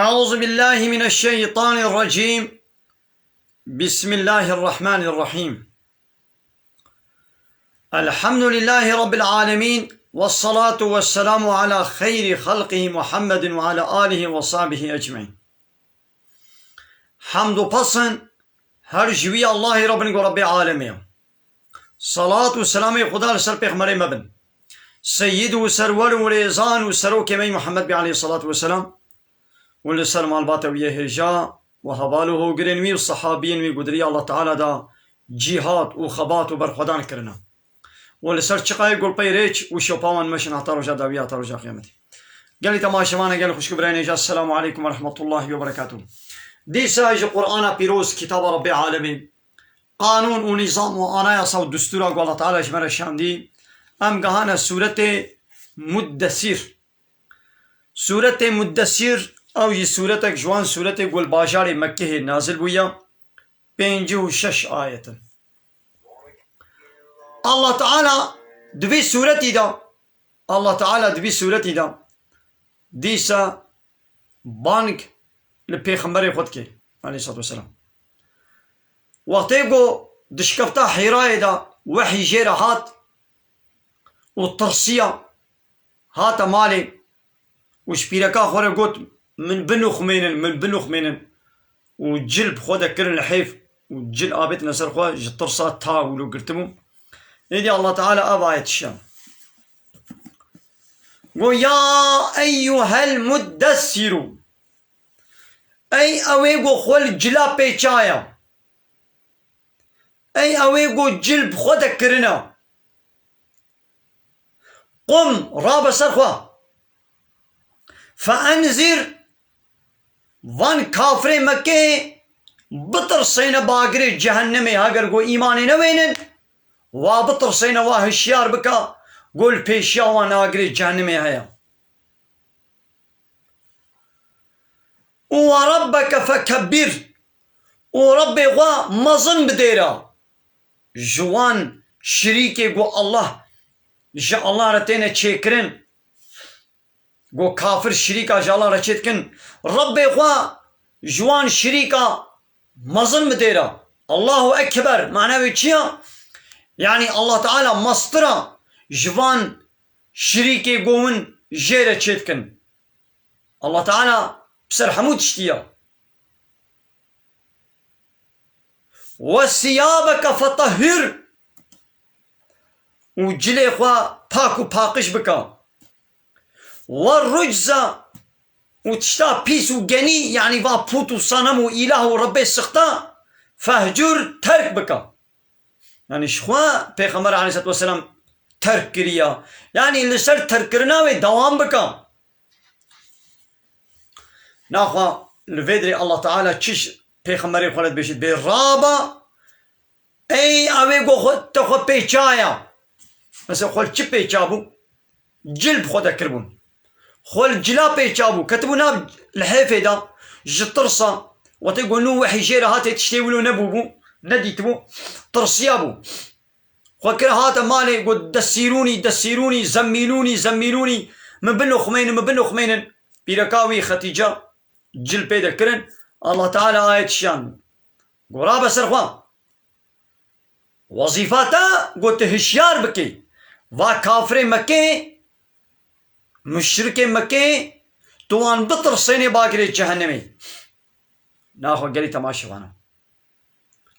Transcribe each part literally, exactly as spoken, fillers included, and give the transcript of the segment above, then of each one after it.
أعوذ بالله من الشيطان الرجيم. بسم الله الرحمن الرحيم. الحمد لله رب العالمين، والصلاة والسلام على خير خلقه محمد وعلى آله وصحبه أجمعين. Hemd û pesn her ji wî Allahê re bin ku Rebbê alemê ye. Salat û selamê Xuda li ser pêxemberê me bin. Seyyid û serwer û rêzan û serokê me Muhammed bî aleyhissalatu vesselam. Û li ser malbata wî yê hêja û heval û hogirên wî û sehabiyên wî ku di rêya Allah Teala da cîhad û xebat û berxwedan kirine. Û li ser çiqayê gulpey rêç û şopa wan meşin heta roja dawî, heta roja qiyametê. Gelî temaşevana, gelî xwişk û birayên hêja, Esselamu aleykum ve rahmetullahi ve berekatuh. Dîsa ji Qur'ana pîroz, kitaba Rebbê alemê, qanûn û nîzam û anayasa û dustûra ku Allah Teala ji me re şandî, em gehane sûretê Muddesîr. Sûretê Muddesîr, ew jî sûretek ji wan sûretê ku li bajarê Mekkehê nazil bûye, pêncî û şeş ayet in. Allah Teala di vê sûretî de, Allah Teala di vê sûretî de dîsa bang li pêxemberê xwe dike, aleyhissalatu vesselam. Wextê ku di şikefta Hîrayê de wehî jê re hat û tirsiya, hate malê û ji pîreka xwe re got, "Min binuxmênin, min binuxmênin." Û cil bi xwe de kirin li hêv û cil avêtine ser xwe, ji tirsa ta wilo girtibû. Êdî Allah Teala ev ayet şiya. Got, "Ya eyyuhel muddessîrû." Ey ew ê ku xwe li cila pêçaya. Ey ew ê ku cil bi xwe de kirine. Qum, rabe ser xwe. Feenzir, van kafirê Mekkeyê bitirsêne bagirê cehennemê, heger ku îmanê newênin, wa bitirsêne, wa hişyar bike, ku li pêşiya wan agirê cehennemê heye. Û we rabbeke fekebbir, û Rabbê xwe mezin bidêre. Ji wan şirîkê ku Allah, ji Allah re têne çêkirin, ku kafir şirîka ji Allah re çêdikin, Rabbê xwe ji wan şirîka mezin bidêre. Allahu Ekber, mana wê çi ya? Yanî Allah Teala mestir e ji van şirîkê ku hûn jê re çêdikin. Allah Teala bi ser hemû tiştî ya. "Ve siyabeke fetehhir." Û cilê xwe pak û paqij bike. "Ve rucza," û tişta pîs û genî, yanî va pût û sanem û îlah û Rebbê sixta, "fehcur," terk bike. Yanî ji xwe Pêxember aleyhisselatu vesselam terk kiriye. Yanî li ser terkkirina wê dewam bike. Naxwe li vê dirê Allah Teala çi ji Pêxemberê xwe re dibêjit, bê raba, ey ew ê ku xwe, te xwe pêçaya. Mesela xwe li çi pêça bû? Cil bi xwe de kiribûn. Xwe li cila pêça bû. Ketibû nav lihêfê de ji tirsa. Wextê ku nû wehî jê re hatê tiştê wilo nebûbû, nedîtibû. Tirsiya bû. Xwe kir hate malê, got, "Desîrûnî, desîrûnî, zemmîlûnî, zemmîlûnî, min binoxmênin, min binoxmênin." Pîreka wî Xetîce cil pê de kirin. Allah Teala ayet şiyan. Got, "Rabe ser xwe. Wezîfa te, got, tu hişyar bikî. Va kafirê Mekkê, muşrikê Mekkê, tu wan bitirsênê bagirê cehennemê." Naxwe gelî temaşevana.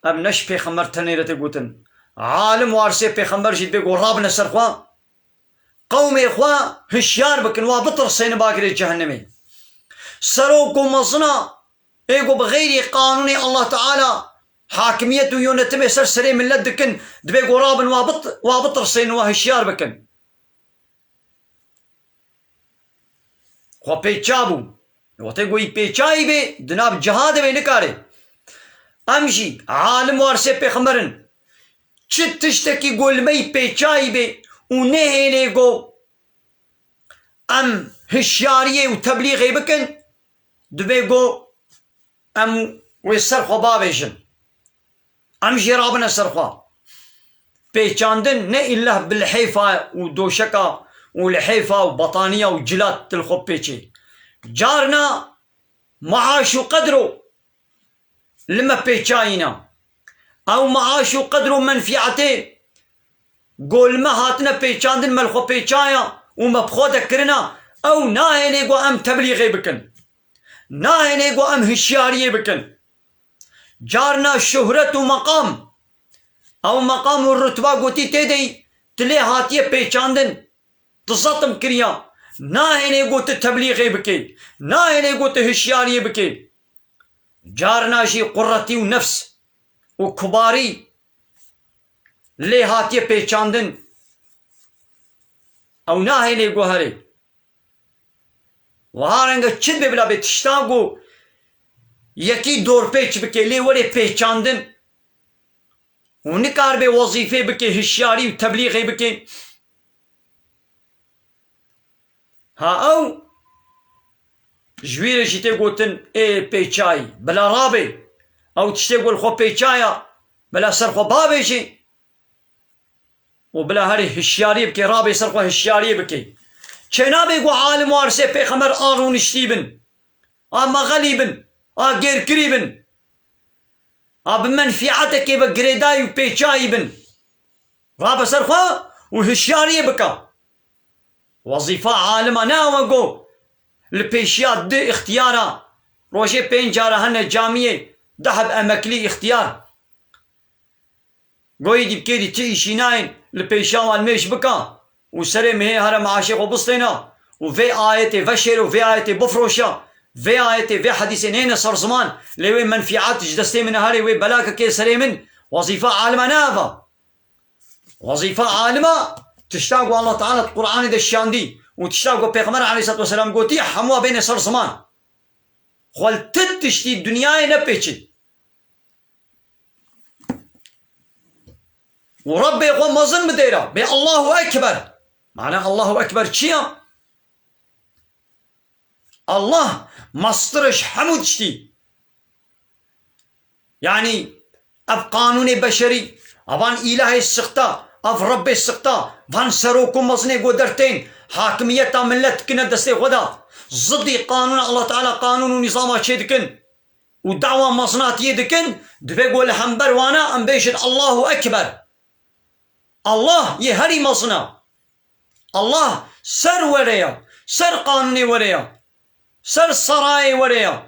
Ev ne ji pêxember tenê re tê gotin. Alim warisê pêxember jî dibê ku rabine ser xwe. Qewmê xwe hişyar bikin, wa bitirsêne bagirê cehennemê. Serok û mezina ê ku bi xeyrî qanûnê Allah Teala hakimiyet û yönetimê ser serê millet dikin, dibê ku rabin wa bit-, wa bitirsêne, wa hişyar bikin. Xwe pêça bû. Wextê ku wî pêçayî bê, di nav cihadê wê nikare. Em jî alim warisê pêxember in. Çi tiştekî ku li me yî pêçayî bê û nehêlê ku em hişyariyê û teblîxê bikin, dibê ku em wê ser xwe bavêjin. Em jê rabine ser xwe. Pêçandin ne îlla bi lihêfa û doşeka û lihêfa û bataniya û cilat tu li xwe pêçê. Carna Maaş û qedro li me pêçayîne. Ew maaş û qedr û menfîetê ku li me hatine pêçandin, me li xwe pêçaya û me bi xwe de kirina, ew nahêlê ku em teblîxê bikin. Nahêlê ku em hişyariyê bikin. Carna şuhret û meqam, ew meqam û rutba ku tê de yî, tu lê hatiye pêçandin, tu zetm kiriya. Nahêlê ku tu teblîxê bikê. Nahêlê ku tu hişyariyê bikê. Carna jî quretî û nefs û kubarî lê hatiye pêçandin. Ew nahêlê guherê. Wiha renge çi be bila bê, tişta ku yekî dorpêç bike, lê were pêçandin û nikaribe wezîfê bike, hişyarî û teblîxê bike. Ha ew ji wî re jî tê gotin, ê pêçayî, bila rabe. Ew tiştê ku li xwe pêçaya, bila ser xwe bavêje û bila herê hişyariyê bike, rabe ser xwe hişyariyê bike. Çênabe ku alim û arsê pêxember a rûniştî bin, a mexelî bin, a gêrkirî bin, a bi menfîetekê ve girêdayî û pêçayî bin. Rabe ser xwe û hişyariyê bike. Wezîfa alima ne ew e ku li pêşiya di îxtiyara, rojê pênc cara hene camiyê, du heb emeklî îxtiyar. Goyî dî bikê dî ti îşî nayên, li pêşiya wan mêş bike û serê mihê here maaşê xwe bistêne û vê ayetê veşêre û vê ayetê bifroşe, vê ayetê, vê hedîsê nêne ser ziman, lê wê menfîet ji destê min herê, wê belakekê serê min, wezîfa alima ne ev e. Wezîfa alima, tişta ku Allah Teala di Qur'anê de şiyandî û tişta ku Pêxember aleyhisselatu vesselam gotî, hemû bêne ser ziman. Xwe li ti tiştî dinyayê nepêçî. Û Rebbê xwe mezin bidêre, bê Allahu Ekber. Mane Allahu Ekber çi ya? Allah mestir e ji hemû tiştî. Yanî ev qanûnê beşerî, evan îlahê sixta, ev Rebbê sixta, van serok û mezinê ku dertên hakimiyeta millet dikine destê xwe de, zidî qanûna Allah Teala, qanûn û nîzama çêdikin û dawa mezinatiyê dikin, divê ku li hember wana em bêjin Allahu Ekber. Allah yê herî mezin e. Allah ser were ya, ser qanûnê were ya, ser serayê were ya,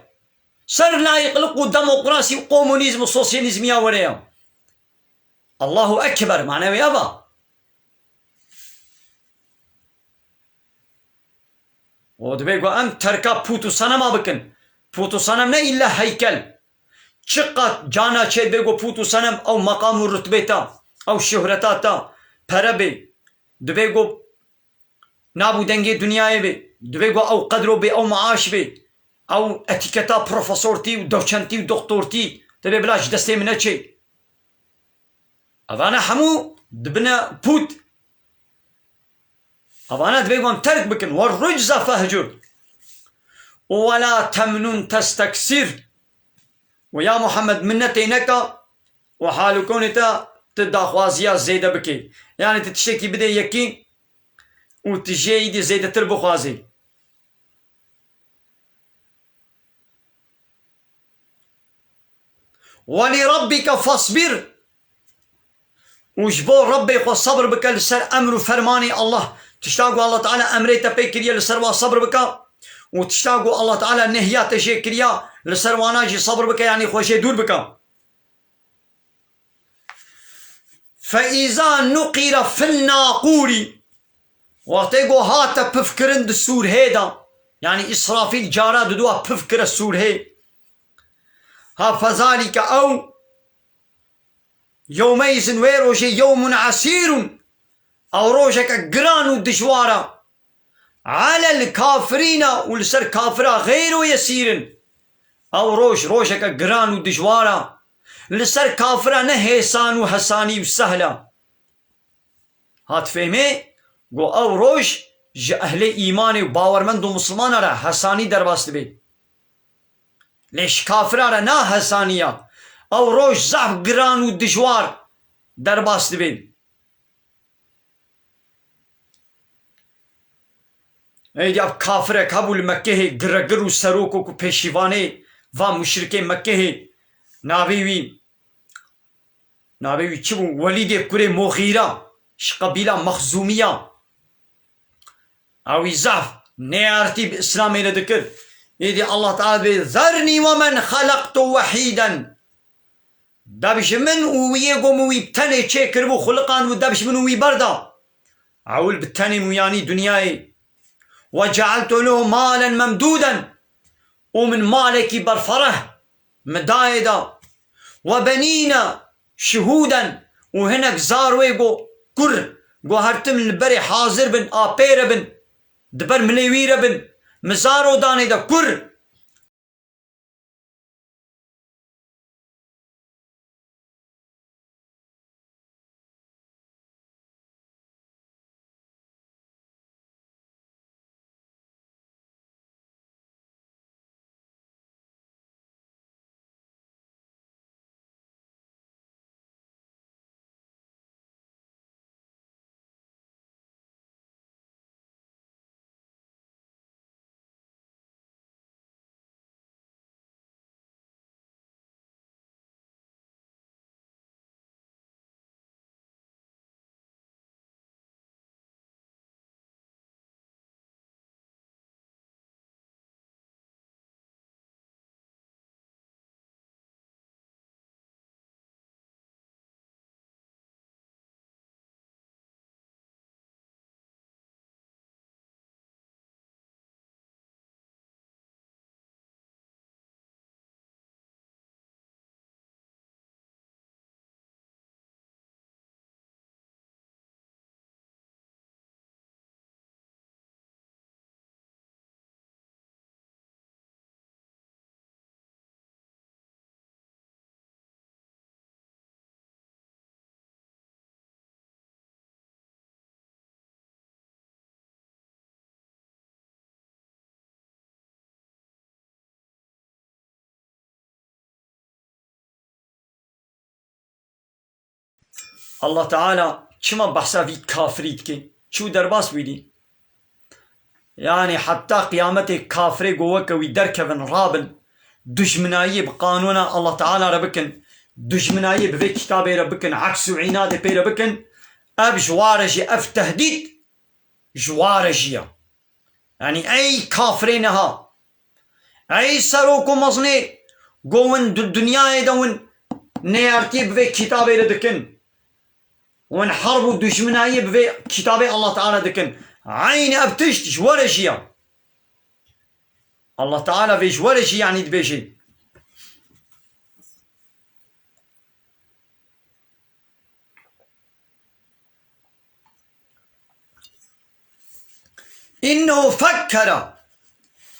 ser layîqlik û demokrasî û komunîzm û sosyalîzmiya were ya. Allahu Ekber, mane wê ev e. Û divê ku em terka pût û senema bikin. Pût û senem ne îlla heykel. Çiqat cana çê divê ku pût û senem ew meqam û rutbê te, ew şuhreta te, pere bê. Divê ku nav û dengê dinyayê bê. Divê ku ew qedro bê, ew maaş bê. Ew etîketa profesortî û doçentî û doktortî divê bila ji destê min neçê. Evane hemû dibine pût. Evane divê wan terk bikin. "Ve rucza fehcur. Ve la temnun testeksir." Û ya Muhammed, minnetê neka û halûkonê te tu daxwaziya zêde bikê. Yani tu tiştekî bidê yekî û tu jê îdî zêdetir bixwazî. "Ve li rabbike fasbir." Û ji bo Rebbê xwe sebir bike li ser emr û fermanê Allah. Tişta ku Allah Teala emrê te pê kiriye, li ser wa sebir bike. Û tişta ku Allah Teala nehya te jê kiriya, li ser wana jî sebir bike, yanî xwe jê dûr bike. "Fe îza nuqira fin naqûrî." Wextê ku hate pifkirin di sûrhê de, yanî Îsrafîl cara didûa pifkire sûrhê. Ha fezalîke ew, yewmeyîzin wê rojê yewmun esîrun. Ew rojeke giran û dijwar e. Alel kafirîne û li ser kafira xeyr û yesîr in. Ew roj, rojeke giran û dijwar e. Li ser kafira ne hêsan û hesanî û sehl e. Hat fêhmê, got ew roj ji ehlê îmanê û bawermend û misilmana re hesanî derbas dibe. Lê ji kafira re na hesanî ya. Ew roj zehf giran û dijwar derbas dibe. Êdî ev kafirek hebû li Mekkehê, giregir û serokok û pêşîvanê va muşrikê Mekkehê. Navê wî, navê wî çi bû? Welîdê kurê Muxîra, ji qebîla Mexzûmiya. Ewî zaf neyartî bi Îslamê re dikir. Êdî Allah Teala dibê, "Zernî we men xelektu wehîden." Dev ji min û wî yê ku min wî bi tenê çêkiribû, xuliqandibû, dev ji min û wî berda. Ewil bi tenê min wî anî dinyayê. "Ve cealtu lehu malen memdûden." Û min malekî berfereh min dayê da. "Ve benîne şihûden." Û hinek zar wê ku kur, ku her tim li berê hazir bin, a pê re bin, di ber milê wî re bin. Min zaro danê da kur. Allah Teala çima behsa vî kafirî dike? Çû derbas wî dî? Yanî heta qiyametê kafirê ku weke wî derkevin, rabin, dijminayiyê bi qanûna Allah Teala re bikin, dijminayiyê bi vê kitabê re bikin, eks û înadê pê re bikin, ev ji wa re jî, ev tehdîd ji wa re jî ye. Yanî ey kafirê niha, ey serok û mezinê ku win di dinyayê de win neyartî bi vê kitabê re dikin, win herb û dijminayî bi vê kitabê Allah Teala dikin. Eynî ev tişt ji we re jî ye. Allah Teala vê ji we re jî, yanî dibêje. Înnehu fekkere.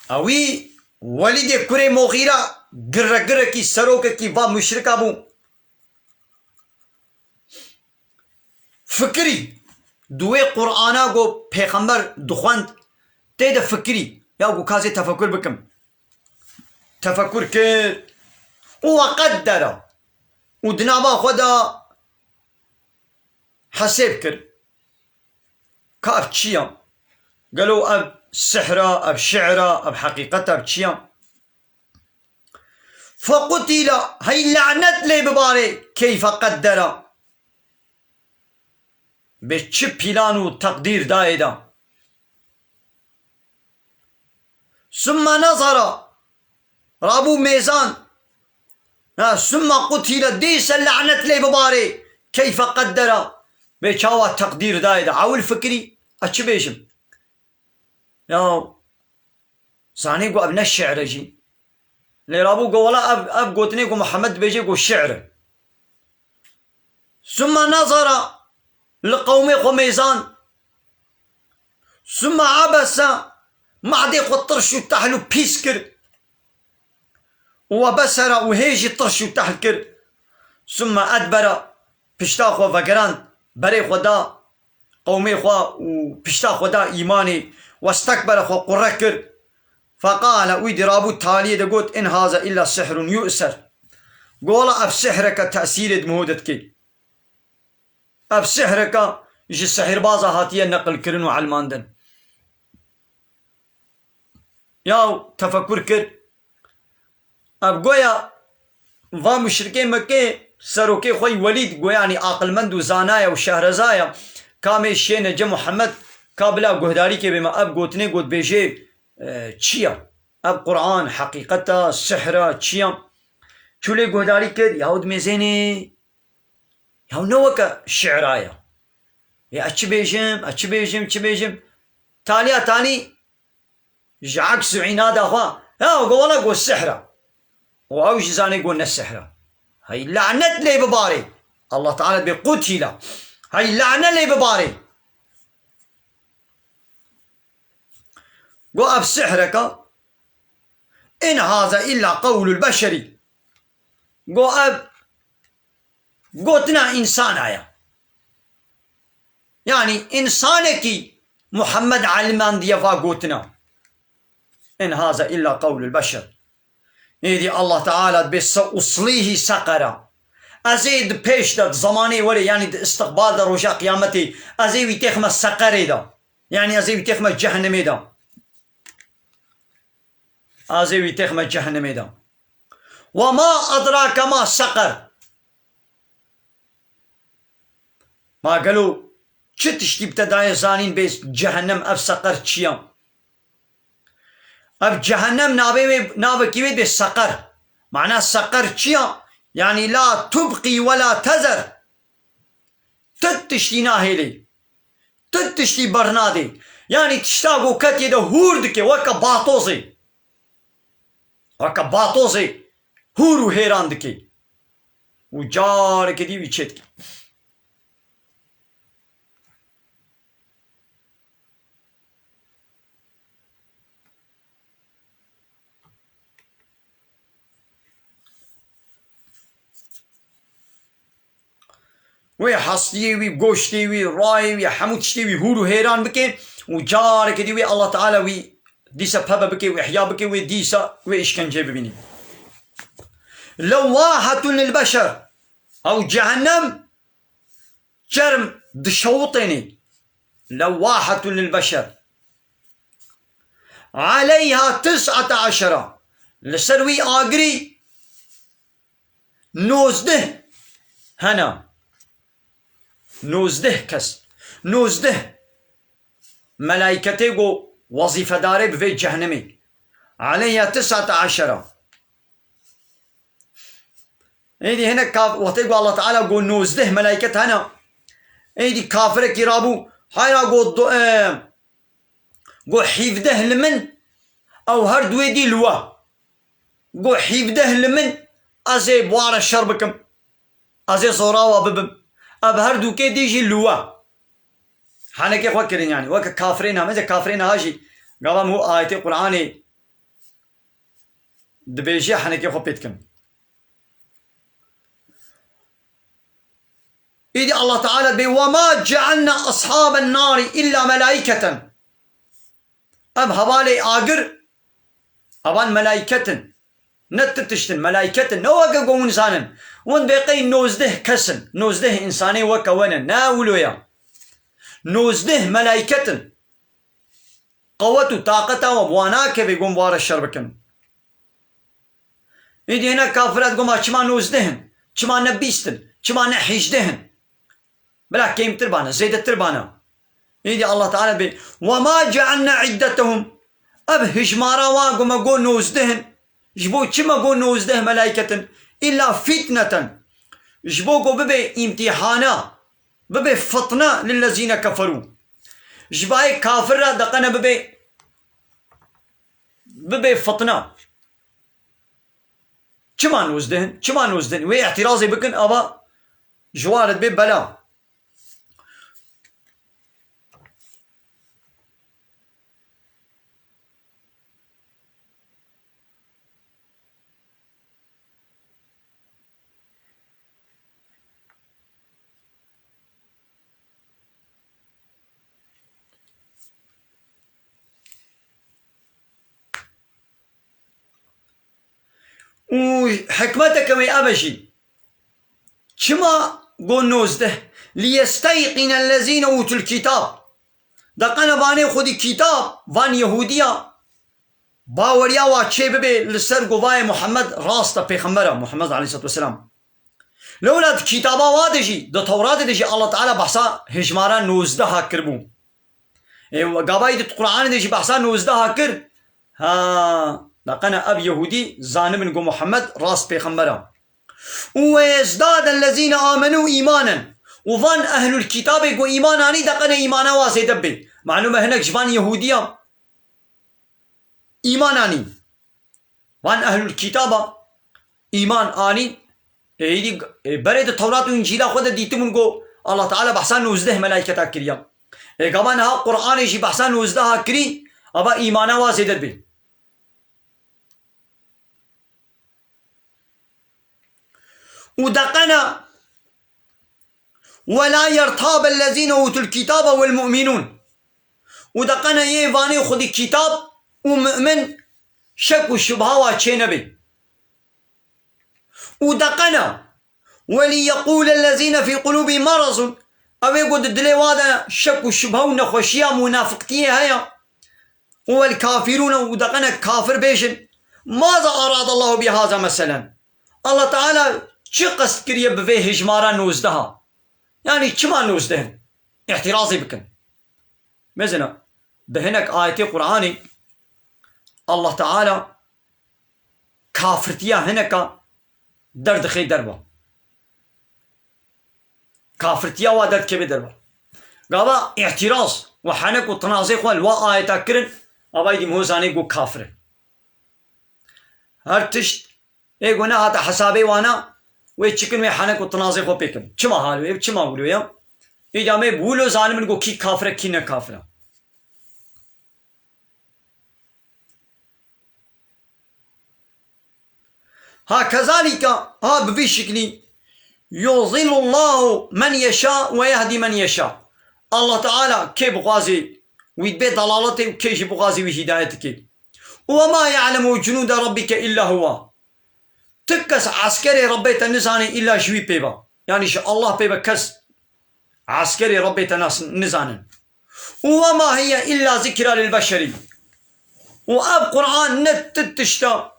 Ewî Welîdê kurê Muxîra giregirekî, serokekî va muşrika bû. Fikirî, di wê Qur'ana ku pêxember dixwend, tê de fikirî, ya ku kazê tefekur bikim. Tefekur kir û ve qeddere. Û di nava xwe de hesêb kir. Ka ev çi ya? Gelo ev sihr e, ev şi'r e, ev heqîqet e, ev çi ya? Fequtîle, hey lanet lê bibare, keyfe qeddere. Bê çi pîlan û teqdîr dayê de. Summe nezara, rabû mêzan. Ha, summe qutîle, dîse lanet lê bibare, keyfe qeddera. Bê çawa teqdîr dayê de. Ewil fikirî, ez çi bêjim? Ya, zanî ku ev ne şi'r e jî. Lê rabû go wela ev, ev gotinê ku Muhammed dibêje ku şi'r e. Summe nezara li qewmê xwe mêzan. Summe ebese, madê xwe tirş û tehl û pîs kir. Û we besera û hê jî tirş û tehl kir. Summe edbera, pişta xwe vegerand, berê xwe da qewmê xwe û pişta xwe da îmanê, westekbere, xwe qure kir. Feqale, wî dî rabû taliyê de got, "In haza illa sihrun yu'ser." Got, "Wela ev sihreke tesîrê di miho de dike. Ev sihreke ji sihirbaza hatiye neqilkirin û elmandin." Ya tefekur kir. Ev goya va muşrikê Mekkê serokê xwe yî Welîd, goya, yanî aqilmend û zanaya û şehreza ya, ka mê şêne ce Muhammed, ka bila guhdarîkê bê me, ev gotinê got bêjê, e, çi ya? Ev Quran, heqîqet e, sihr e, çi ya? Çû lê guhdarî kir, ya û dimêzênê, ya ne weke şi'ra ya. Ya ez çi bêjim, ez çi bêjim, çi bêjim? Taliya talî ji aks û înada xwe, ya go wela go sihr e. Û ew jî zanê go ne sihr e. Hey lanet lê bibarê. Allah Teala bê qutîla. Hey lane lê bibarê. Go ev sihreka. In haza illa qewlul beşerî. Go ev gotina însana ya. Yanî însanekî Muhammed elimandiye va gotina. In haza illa qewlul beşer. Êdî Allah Teala dibê se uslîhî seqera. Ez ê di pêş de, di zemanê werê, yanî di istiqbal de, roja qiyametê, ez ê wî têxime seqerê de. Yanî ez ê wî têxime cehennemê de. Ez ê wî têxime cehennemê de. Ve ma edrake ma seqer. Ma gelo çi tiştî bi te daye zanîn bê cehennem, ev seqer çi ya? Ev cehennem navê wê, navekî wê dê seqer. Mana seqer çi ya? Yanî la tubqî ve la tezer. Tu tiştî nahêlê. Tu tiştî bernadê. Yanî tişta ku ketiye de hûr dike, weke batozê. Weke batozê hûr û hêran dike. Û careke dî wî çêdike. Wê hestiyê wî, goştê wî, rayê wî, hemû tiştê wî hûr û hêran bike û careke dî wê Allah Teala wî dîsa pebe bike, wê ihya bike, wê dîsa wê îşkenceyê bibînî. Lewwahetun lil beşer. Ew cehennem çerm dişewitênê. Lewwahetun lil beşer. Aleyha tis'ate aşera. Li ser wî agirî nozdeh hene. Nozdeh kes. Nozdeh melayketê ku wezîfedarê bi vê cehennemê. Aleyha tis'ate aşera. Êdî hinek kaf-, wextê ku Allah Teala got nozdeh melayket hene, êdî kafirekî rabû, hayra got do-, e, got hîvdeh li min, ew her duwê dî li we. Got hîvdeh li min, ez ê bi wa re şer bikim. Ez ê zora we bibim. Ev her dûkê dî jî li we. Henekê xwe kirin yanî. Weke kafirê niha, mêze kafirê niha jî gava min û ayetê Qur'anê dibêje henekê xwe pê dikin. Îdî Allah Teala dibê, "Ve ma cealna ashaben nari illa melaiketen." Em hevalê agir, evan melayket in. Ne ti tişt in, melayket in. Ne weke ku hûn zanin. Hûn dibê qey nozdeh kes in. Nozdeh însanê weke we ne. Ne wilo ya. Nozdeh melayket in. Qewet û taqeta we bi wan nakeve ku em bi wan re şer bikin. Îdî hinek kafir e digo ma çima nozdeh in, çima ne bîst in, çima ne hêjdeh in? Bila kêmtir bane, zêdetir bane. Îdî Allah Teala bê, "Ve ma cealna iddetehum." Ev hijmara wa ku me got nozdeh in. Ji bo çi me got nozdeh melayket in? Îlla fitneten. Ji bo ku bibe îmtîhana, bibe fitne lillezîne keferû. Ji bayê kafir re deqene bibe, bibe fitne. Çima nozdeh in? Çima nozdeh in? Wê îtirazê bikin, ava ji wan re dibê bela. Û hikmeteke wê ev e jî. Çima got nozdeh? "Liyesteyqîne ellezîne ûtul kîtab." Deqene vanê xwedî kîtab, van Yehûdiya, baweriya wa çê bibe li ser govayê Muhammed rast e, pêxember e, Muhammed aleyhisselatu vesselam. Lewla di kitaba wa de jî, di Tewratê de jî Allah Teala behsa hejmara nozdeh a kiribû. Ê, gavayî di Qur'anê de jî behsa nozdeh a kir. Ha, deqene ev Yehûdî zanibin ku Muhammed rast pêxember e. Û we yezdade lezîne amenû îmanen. Û van ehlul kitabê ku îman anî deqene îmana wa zêde bê. Malûm e hinek ji van Yehûdiya îman anî. Van ehlul kitaba îman anî. Ê, îdî, ê, berê di Tewrat û Încîla xwe de dîtibûn ku Allah Teala behsa nozdeh melayketa kiriya. Ê, gava niha Qur'anê jî behsa nozdeh a kirî, ava îmana wa zêde dibê. Û deqena, "Ve la yertabe lezîne utul kitabe vel mu'minûn." Û deqena yê vanê xwedî kitab û mu'min şek û şubha wa çê nebê. Û deqena, "Ve li yeqûle lezîne fî qulûbî merazun." Ew ê ku di dilê wa de şek û şubha û nexweşiya munafiqtiyê heye. "Vel kafirûne", û deqene kafir bêjin, "Maza arada Allahu bi haza meselen." Allah Teala çi qest kiriye bi vê hejmara nozdeha? Yanî çima nozdeh in? Îtirazê bikin. Mesela, bi hinek ayetê Qur'anê Allah Teala kafirtiya hineka derdixê derba. Kafirtiya wa derdikeve derba. Gava îtiraz û henek û tinazê xwe li wa ayeta kirin, avayî dî mihozanê got kafir in. Her tişt ê ku nehate hesabê wana, wê çikin wê henek û tinazê xwe pêkin. Çima halo ye? Çima wilo ye? Îca me wilo zanibin ku kî kafir e, kî ne kafir e. Ha kezalîka, ha bi vî şiklî, yuzilullahu men yeşa ve yehdi men yeşa. Allah Teala kê bixwazî wî dibê dalaletê û kê jî bixwazî wî hîdayet dike. Ve ma ya'lemu cunude rabbike illa huwa. Ti kes eskerê Rebbê te nizane îlla ji wî pê ve. Yanî ji Allah pê ve kes eskerê Rebbê te nas-, nizanin. Û ve ma hiye îlla zikra lil beşerî. Û ev Qur'an ne ti tişta.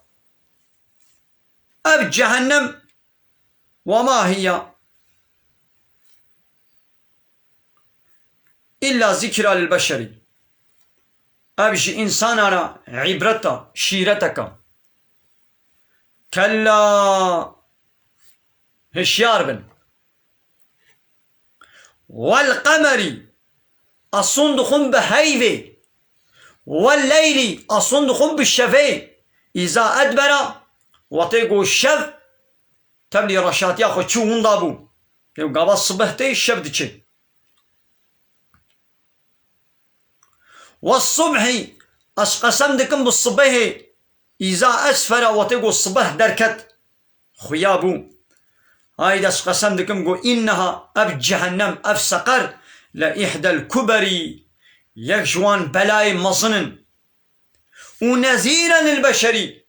Ev cehennem ve ma hiye îlla zikra lil beşerî. Ev ji însana re îbreta, şîreteka. Kella, hişyar bin. Wel qemeri, esûn dixwin bi heyvê. Wel leylî, esûn dixwin bi şevê. Îza edbera, wextê ku şev tevlî reşatiya xwe çû winda bû. Ew gava sibeh tê, şev diçe. Wes subhî, ez qesem dikim bi sibehê, îza esfera, wextê ku sibeh derket, xuya bû. Haydi ez qesem dikim ku înneha, ev cehennem, ev seqer, le îhdel kuberî, yek ji wan belayê mezin in. Û nezîren lil beşerî,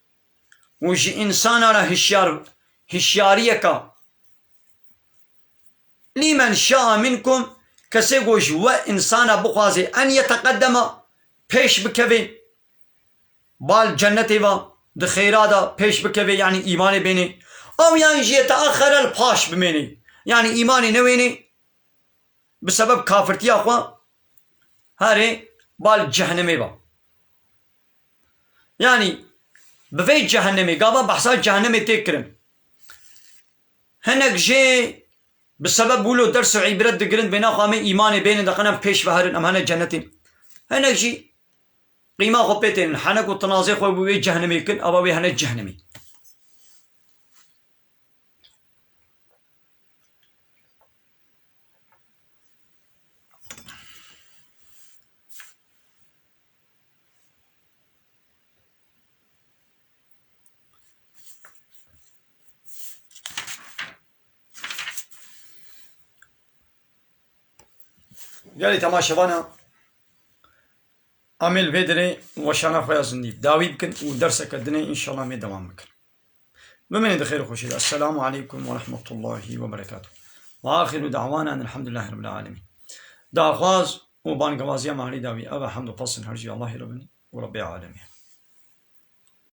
û ji însana re hişyar, hişyariyeka. Lîmen şaa minkum, kesê ku ji we însana bixwaze en yeteqedema, pêş bikeve, bal cennetê ve, di xêra de pêş bikeve, yanî îmanê bêne. Ew yan jî yeteaxere, li paş bimêne. Yanî îmanê newêne, bi sebeb kafirtiya xwe herê bal cehennemê ve. Yanî bi vê cehennemê, gava behsa cehennemê tê kirin. Hinek jê bi sebeb wilo ders û îbret digirin, bêna xwe em ê îmanê bênin, deqin em pêş ve herin, em hene cennetê. Hinek jî qîma xwe pê tênin, henek û tinazê xwe bi wê cehennemê kin, ava wê hene cehennemê. Gelî temaşevana, em ê li vê derê weşana xwe ya zindî dawî bikin û derseke dinê înşallah em ê dewam bikin. Bimînin di xêr û xweşî de. Esselamu aleykum ve rahmetullahi ve berekatuh. Ve axiru da'wana enelhamdülillahi rabbil alemin. Daxwaz û bangevaziya me herî dawî ev e, hemd û pesn her jî Allahî re bin û Rebbê alemî.